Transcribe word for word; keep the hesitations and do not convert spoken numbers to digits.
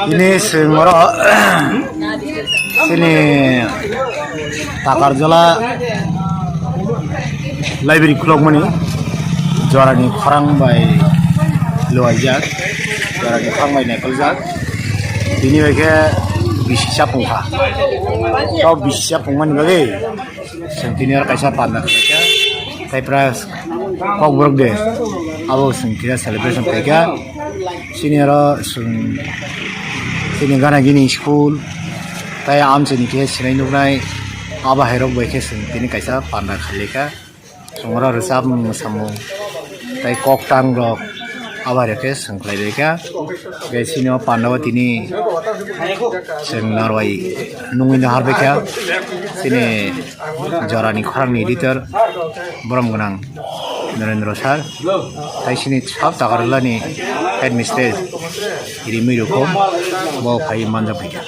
Ini chwng oro chini Takarjala library khulokmani jorani khorang bai luaijak, jorani khorang bai naikolkjak. Tini bai khe bisi chapung kha. Tei bisi chapung mani bagwi chwng tini oro kaisa panda khlaikha. Tei pura Kokborok de, abo chwng khe celebration khaikha. Chini oro chwng chini gana gini school tei amchini khe sinai nuknai abo hairok bai khe chwng tini kaisa panda khaikha. Chwng oro rwchapmung mwsamung tei koktang rok abo hai rok khe chwng khlai bai kha. Tei chini o panda o tini chwng narwai nungwi no har bai kha. Chini jorani khorang ni editor borom gwnang Narendra sir, tei chini sab Takarjala ni headmistress Rimi Rukhum bo phai manjak bai kha.